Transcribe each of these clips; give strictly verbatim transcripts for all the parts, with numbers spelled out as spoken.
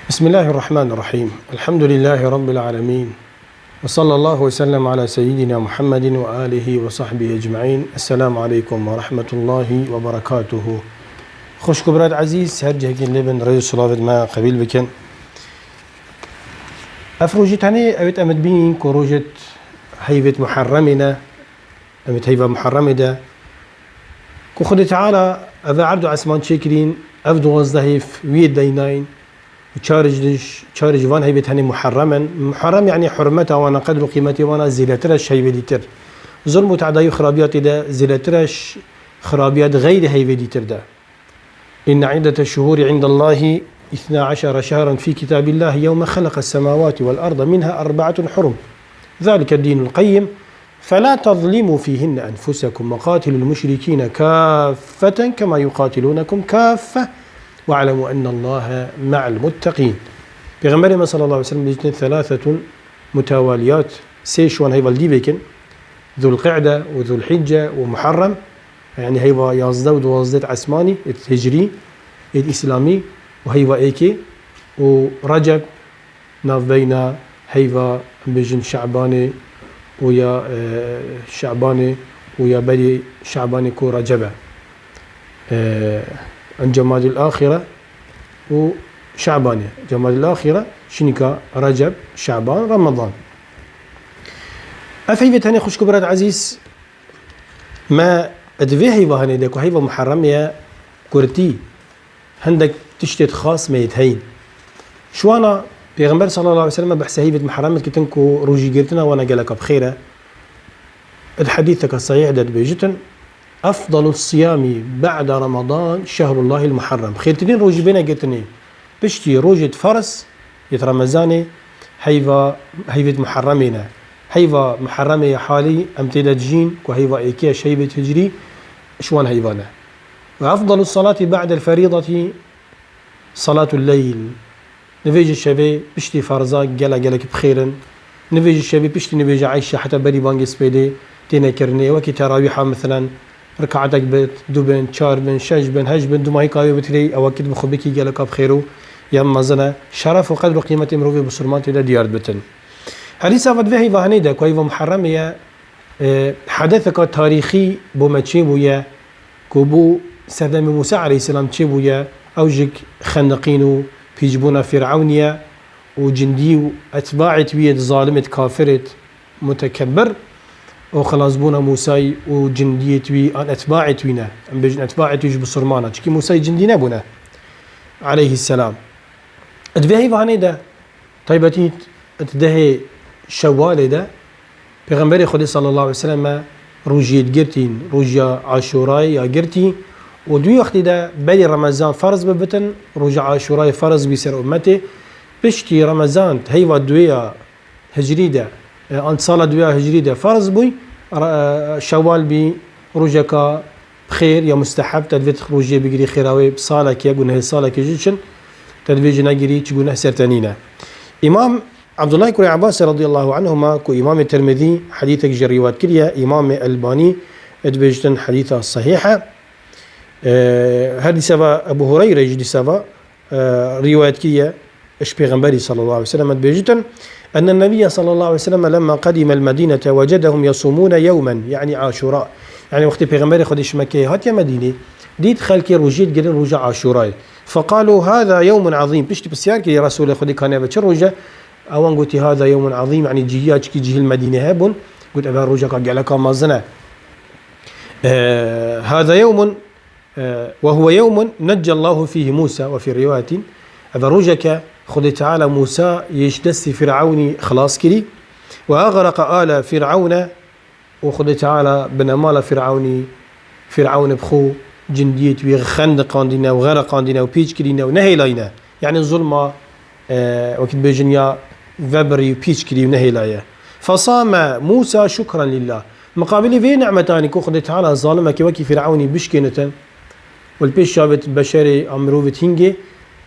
بسم الله الرحمن الرحيم. الحمد لله رب العالمين. وصلى الله وسلم على سيدنا محمد وآله وصحبه أجمعين. السلام عليكم ورحمة الله وبركاته. Xwişk û birayet ezîz, her cihekî lê bin, rêz û silavêt me qebîl bikin. Ev rojî tenê ewêt em dibînin ku rojêt heyvêt Muharremê ne, em ê heyva Muharremê de, ku Xwedê Teala ev erd û esman çêkirîn, ev duwazdeh heyv wî yê deynayîn, û çar ji, çar ji van heyvê tenê Muharrem in. Muharrem, yanî hurmeta wan e, qedr û qîmetê wan e zêdetir e ji heyvê dîtir. Zulm û teadayî û xirabiyatê de zêdetir e ji xirabiyat xeyrê heyvê dîtir de. إن عدة الشهور عند الله اثنا عشر شهرا في كتاب الله يوم خلق السماوات والأرض منها أربعة حرم ذلك الدين القيم فلا تظلموا فيهن أنفسكم وقاتلوا المشركين كافة كما يقاتلونكم كافة واعلموا أن الله مع المتقين. Pêxemberê me sallallahu aleyhi ve sellem dibêjin ثلاثة متواليات, sê şiwan heyva li dî bêkin, Zulqe'de û Zulhicce û Muharrem, yanî heyva yazdeh û duwazdeh êt esmanî, êt hicrî, êt îslamî û heyva êkê û Receb, navbeyna heyva, em bêjin, Şe'banê û ya, e, Şe'banê û ya berî Şe'banê ku Receb e. E, en Cemadil Axire û Şe'banê. Cemadil Axire, şinîka Receb, Şe'ban, Remadan. Ev heyvê tenê, xwişk û birayet ezîz, me di vê heyva henê de ku heyva Muharremê ye, kurtî hindek tiştêt xas me yêt heyîn. Şiwana Pêxember sallallahu aleyhi ve sellem behsê heyvêt Muharremê dikitin ku rojî girtina wana geleka bi xêr e. Di hedîseka sahîh de dibêjitin, أفضل الصيام بعد رمضان شهر الله المحرم. Xêrtirîn rojî bêne girtinê piştî rojêt ferz yêt Remezanê heyva, heyvêt Muharremê ne. Heyva Muharremê ya halî em tê de dijîn ku heyva êkê ye ji heyvêt hicrî, ji wan heyvan e. وأفضل الصلاة بعد الفريضة صلاة الليل. Nivêjê şevê piştî ferza gela gelek bi xêr in. Nivêjê şevê piştî nivêja Eyşe heta berî bangê spêdê têne kirinê. Wekî terawîha, meselen, rikaetek bit, du bin, çar bin, şeş bin, heşt bin, dumahîka wê bitirê, ew wekî bi xwe bikî geleka bi xêr û ya mezin e. Şeref û qedr û qîmetê mirovê bisurman tê de diyar dibitin. Herî sava di vê heyva henê de ku heyva Muharremê ye, e, hedeseka tarîxî bo me çêbûye, ku bo serdemê Mûsa aleyhisselam çêbûye, ew jî xendiqîn û pîçbûna Fîr'ewnî ye û cindî û etbaêt wî yêt zalimêt kafirêt mutekebbir û xilasbûna Mûsayî û cindiyêt wî an etbaêt wî ne. Em bêjin etbaêt wî ji bisurmana. Çikî Mûsayî cindî nebûne aleyhisselam. Di vê heyvanê de, taybetî di dehê Şewalê de, Pêxemberê Xwedê sallallahu aleyhi ve sellem rojiyê girtîn, rojiya Aşûrayê ya girtî û di wî wextî de berî Remezan ferz bibitin, roja Aşûrayê ferz bî ser ummetê. Piştî Remezan heyva duwê ya hicrî de, e, an sala duwê ya hicrî de ferz bûy, re-, e, Şewal bî rojeka bi xêr ya musteheb, te divêt rojiyê bigirî, xêra wê bi salekê, gunehê salekê jî çin, te divê jî negirî, çi guneh ser te nîne. Îmam Abdullah kurê Abbasê radiyallahu anhuma ku Îmamê Tirmidî hedîsek jê rîwayet kiriye, Îmamê Elbanî dibêjtin hedîsa sehîh e. E, her dîsa va Ebu Hureyre jî dîsa va, e, rîwayet kiriye ji Pêxemberî sallallahu aleyhi ve sellem dibêjitin, أن النبي صلى الله عليه وسلم لما قدم المدينة وجدهم يصومون يوما، يعني عاشوراء. Yani wextê Pêxemberê Xwedê ji Mekkeyê hatiye Medînê, dît xelkê rojiyê digirin roja Aşûrayê. فقالوا هذا يوم عظيم. Piştî pisyar kiriye Resûlê Xwedê, kanê ev çi roj e? Ewan gotî هذا يوم عظيم، yani cîhiya çikî cîhî li Medînê hebûn. Got, ev rojeka geleka mezin e. E, هذا يوم E, وهو يوم نجى الله فيه موسى، وفي رواية، ev e rojek e Xwedê Teala Mûsa yê ji destê Fîr'ewnî xilas kirî, وأغرق آل فرعون، û Xwedê Teala binemala Fîr'ewnî, Fîr'ewn bi xwe, cindiyêt wî xendiqandîne û xereqandîne û pîç kirîne û nehêlayîne. Yani zulma, e, wekî dibêjin ya vebirî û pîç kirî û nehêlaye. فصام موسى شكرا لله. Miqabilê vê nimetanî ku Xwedê Teala zalimekî wekî Fîr'ewnî bişkênitin û li pêş çavêt beşerê a mirovêt hingê,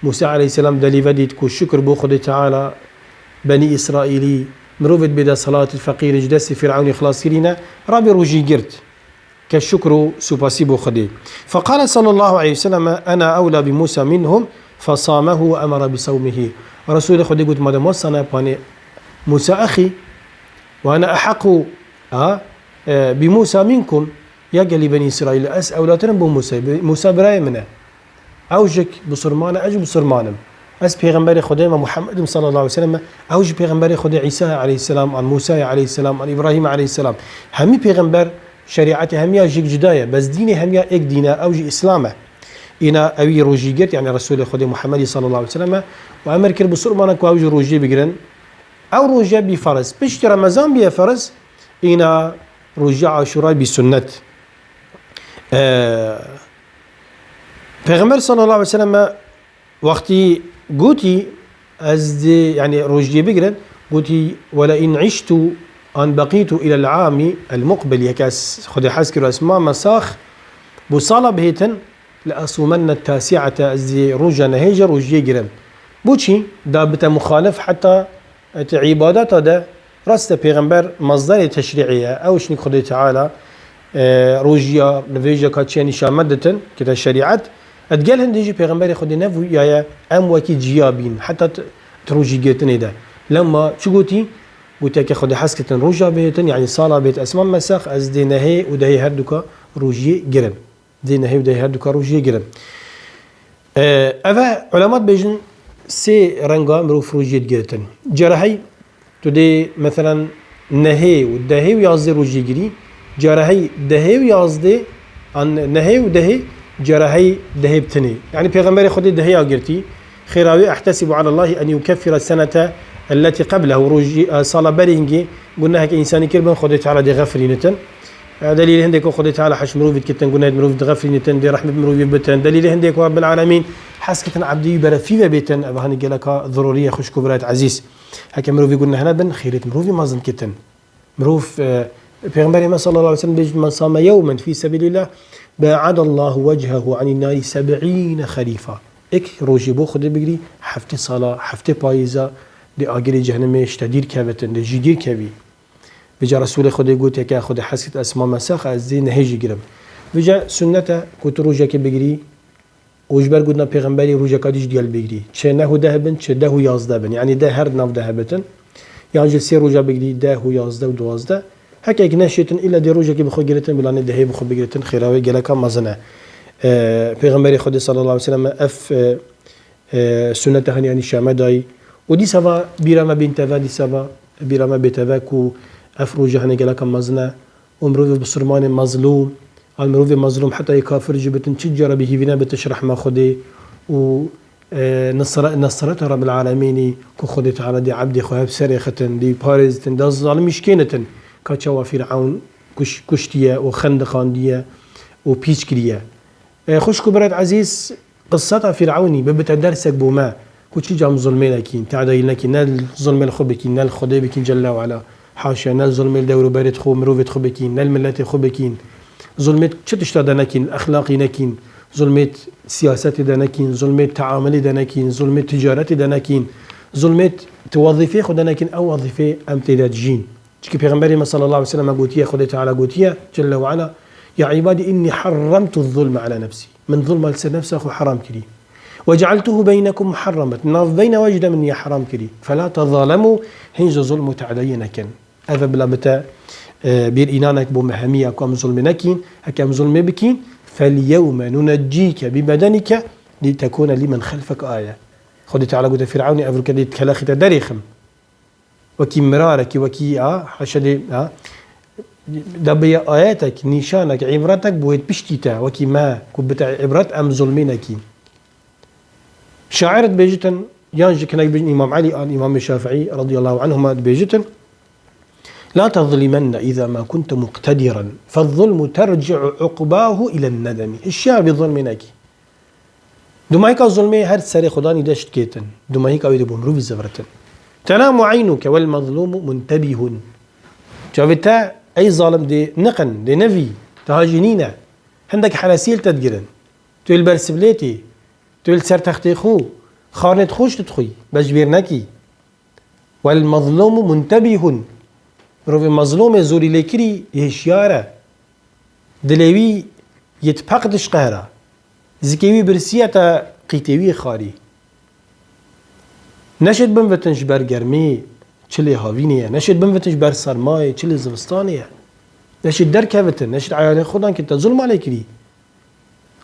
Mûsa aleyhisselam delî vedît ku şukir bo Xwedê Teala, Benî Îsraîlî, mirovêt bê desthilat, feqîrî ji destê Fîr'ewnî xilas kirîne, rabê rojî girt. Ke şukr û supasî bo Xwedê. فقال صلى الله عليه وسلم: أنا أولى بموسى منهم، فصامه وأمر بصومه. Resûlê Xwedê got, madem wesane panê Mûsa exî, ve ene eheqû, a, e, bi Mûsa minkum, ya gelî Benî Îsraîl, ez ewlatir im bo Mûsayê, bi-, Mûsa birayê min e. Ew jik bisurman e, ez jî bisurman im. Ez pêxemberê Xwedê me, Muhammed im sallallahu aleyhi ve sellem, ew jî pêxemberê Xwedê Îsa aleyhisselam, an Mûsa aleyhisselam, an Îbrahîm aleyhisselam. Hemî pêxember şerîetê hemiya jik cuda ye, bes dînê hemiya êk dîn e, ew jî Îslam e. Îna ewî rojî girt, yanî Resûlê Xwedê Muhammedî sallallahu aleyhi ve sellem e, û emir kir bisurmanan ku ew jî rojî bigirin. Ew roje bî ferz. Piştî Remezan bîye ferz, îna rojiya Aşûrayê bî sunnet. Ee, Pêxember sallallahu aleyhi ve sellem wextî gotî, ez dê, yanî rojiyê bigirin, gotî, "Wele in iştu an beqîtu ilel amî el muqbil." Yek ez Xwedê hez kiro, ez mame sax, bo sala bihêtin, "Le esûmenne tasi'ete", ez dê roja nehê jî rojiyê girim. Boçî? Da bite muxalif heta Et îbadeta de rast e, pêxember mazderê teşrî'ê ye. Ew şinik Xwedê Teala, e, rojiya, nivêja ka çiya nîşanme ditin, ki te şerîet. Et gel hindê jî pêxemberê Xwedê nevûyaye, em wekî ciya bîn. Heta t-, t-, rojî girtinê de. Lema çi gotî? Gotiye ke Xwedê hez kitin roja bihêtin, yanî sala bihêt esman mesex, ez dê nehê û dehê her duka rojiyê girim. Dê nehê û dehê her duka rojiyê girin. E, ev e, ulema dibêjin sê renga mirov rojiyê digiritin. Cara hey tu dê, meselen, nehê û dehê û yazdê rojiyê girî, cara hey dehê û yazdê, an nehê û dehê, cara hey dehê bi tinê. Yanî Pêxemberê Xwedê dehê ya girtî, Xêra wê, "Ehtesibu alallahî en yukeffira senete elleti qeblehu." Rojî, e, sala berê hingê guneheke însanî kiribin, Xwedê Teala dê xefirînitin. E, delîlê hindê ku Xwedê Teala heş mirovî dikitin, gunehê mirovî dixefirînitin, dê rehmet mirovî bitin. Delîlê hindê ku Rabbil Alemîn hes kitin ebdî wî berefî ve bêtin, ev hanî geleka zirorî ye, xwişk û birayet ezîz. Heke mirovî guneh nebin, xêrêt mirovî mezin kitin. Mirov, e, Pêxemberê me sallallahu aleyhi ve sellem bêjin, "Men same yewmen fî sebîlillah, be'adallahu wechehu anî nari seb'îne xerîfa." Ek rojê bo Xwedê bigirî, heftê sala, heftê payîza dê agirê cehennemê ji te dîr kevitin, dê jî dîr kevî. Vêca Resûlê Xwedê gotiye ke Xwedê hes kit esma mesex, ez dê nehê jî girim. Vêca sunnet e ku tu rojekê bigirî, û ji ber gotina Pêxemberî rojeka dî jî digel bigirî. Çi neh û deh bin, çi deh û yazdeh bin. Yanî deh her nav de hebitin. Yan jî sê roja bigirî, deh û yazdeh û duwazdeh. Heke êk neşêtin, îlla dê rojekê bi xwe giritin, bila nê dehê bi xwe bigiritin, xêra wê geleka mezin e. E, Pêxemberê Xwedê sallallahu aleyhi ve sellem ev, e, e, sunnete hanî, yanî şeme dayî. Û dîsa va bîra me bên teve, dîsa va bîra me bê teve ku ev roja hanî geleka mezin e. û mirovê bisurmanê mezlûm, an mirovê mezlûm heta yê kafir jî bitin, çi cara bi hîvî nebitiş rehma Xwedê û, e, nesre-, nesreta Rabbil Alemînî ku Xwedê Teala dê ebdê xwe hev serê xitin, dê parêzitin, da zalimî şikênitin, ka çawa Fîrewn kuş-, kuştiye û xendiqandiye û pîç kiriye. E, xwişk û birayet ezîz, Qiseta Fîrewnî bibite dersek bo me, ku çi cam zulmê nekîn, tadayî nekîn, ne zulmê li xwe bikîn, ne li Xwedê bikîn Celle ve Ala. Haşa, ne zulmê li dewroberê xwe, mirovê xwe bikîn, ne li miletê xwe bikîn. Zulmê çi tişta de nekîn, exlaqî nekîn, zulmê siyasetê de nekîn, zulmê teamilê de nekîn, zulmê ticaretê de nekîn, zulmê ti wezîfê xwe de nekîn, ew wezîfê em tê de dijîn. Çikî Pêxemberê me sallallahu aleyhi ve sellem gotiye, Xwedê Teala gotiye, Celle ve Ala, "Ya ibadî, innî harramtu zulme ala nefsî." Min zulma li ser nefsa xwe heram kirî. "Ve cealtuhu beynekum muharramen." Navbeyna we jî de min ya heram kirî. "Fela tezalemû." Hîn ji zulm û teadayî nekin. Ev e bila bite, e, bîr înanek bo me hemiya ku em zulmê nekîn. Heke em zulmê bikîn, "Fel yewme nuneccîke bi bedenike li tekûne lîmen xelfek aye." Xwedê Teala gote Fîrewnî, "Ev rûke dê di kelexî te derêxim." Wekî mirarekî, wekî, a, heşedê, a, da bêje ayetek, nîşanek, îbretek bo wê piştî te, wekî me, ku bite îbret, em zulmê nekîn. Şair dibêjitin, yan jî kinek bêjin Îmam Elî an Îmamê Şafiî radiyallahu anhuma dibêjitin, "La tezlimenne îza ma kunte muqtediran, fez-zulmu terci'u uqbahu ilen nedemi." Hişyar bî, zulmê nekî. Dumahîka zulmê her serê xwedanî de şikêtin. Dumahîka wê dê bo mirovî ziviritin. "Tenamu eynuke wel mezlumu muntebihun." Çavê te, ey zalim, dê niqin, dê nevî, te hajî nîne. Hindek heresiyê li te digirin. Tu yê li ber siblêtî, tu yê li ser textê xwe, xarnê xwe ji tu dixwî, bes ji bîr nekî. Wel mezlumu muntebihun. Mirovê mezlûmê zorî lêkirî hişyar e. Dilê wî yê tipeq dişqehre. Zikê wî birsiye te qîtê wî xarî. Neşêt binvitin ji ber germî, çilê havînê ye. Neşêt binvitin ji ber sermayê, çilê zivistanê ye. Neşêt derkevitin, neşêt eyalê Xudan ke te zulm alê kirî.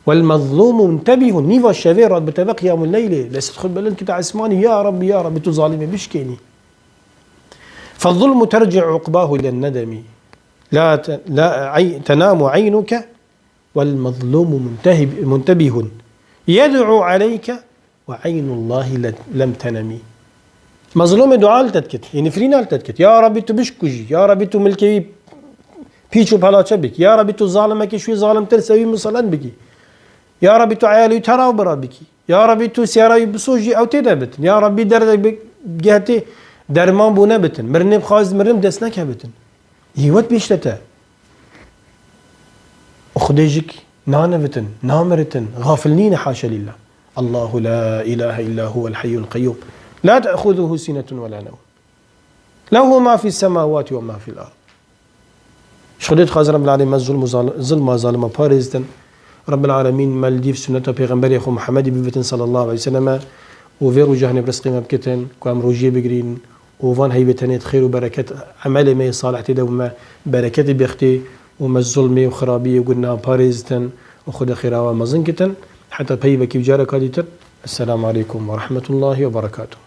Wel mezlûmu muntebihun, nîva şevê re bi te ve qiyamul leylê, destê xwe bilind kite esmanî, ya Rabbî, ya Rabbî, tu zalimê bişkênî. Fezulmu terci uqbahu ilen nedemî. La te-, la ey-, tenamu eynuke, wel mezlûmu muntehib-, muntebihun. Yed'u aleyke, Ve eynullahi le-, lem tenemî. Mezlûmê dua li te dikit, yê nifrîna li te dikit. Ya Rabbî tu bişkujî, ya Rabbî tu milkê wî pîç û pelaçe bikî, ya Rabbî tu zalimekî ji wî zalimtir ser wî miselet bikî. Ya Rabbî tu eyalê wî teraw bira bikî. Ya Rabbî tu siyara wî bisojî ew tê de bitin. Ya Rabbî derdek bi gehtê derman bûne bitin. Mirinê bi xwaz mirin dest neke bitin. Hîwet bîşte te. Û Xwedê jik nanevitin, namiritin, xafil nîne, haşa lillah. Allahu la ilahe illa huvel hayyul qeyyum. La te'xuzuhu sinetun ve la nevm. Lehu ma fis semawati ve ma fil ard. Ji Xwedê dixwazin Rabbil Alemîn me zulm û zal-, zilma zalima parêzitin. Rabbil Alemîn me li dîv sunneta Pêxemberê xwe Muhammedî bibitin sallallahu aleyhi ve selleme û vê roja hinê bi rizqê me bikitin ku em rojiyê bigirîn û van heyvê tenê di xêr û bereket emelê me yê salih tê de û me bereketê bêxtê û me zulmê û xirabiyê û gunahan parêzitin û Xwedê xêra we mezin kitin. Heta peyvekî û careka dîtir. Esselamu aleykum ve rahmetullahi ve berekatuh.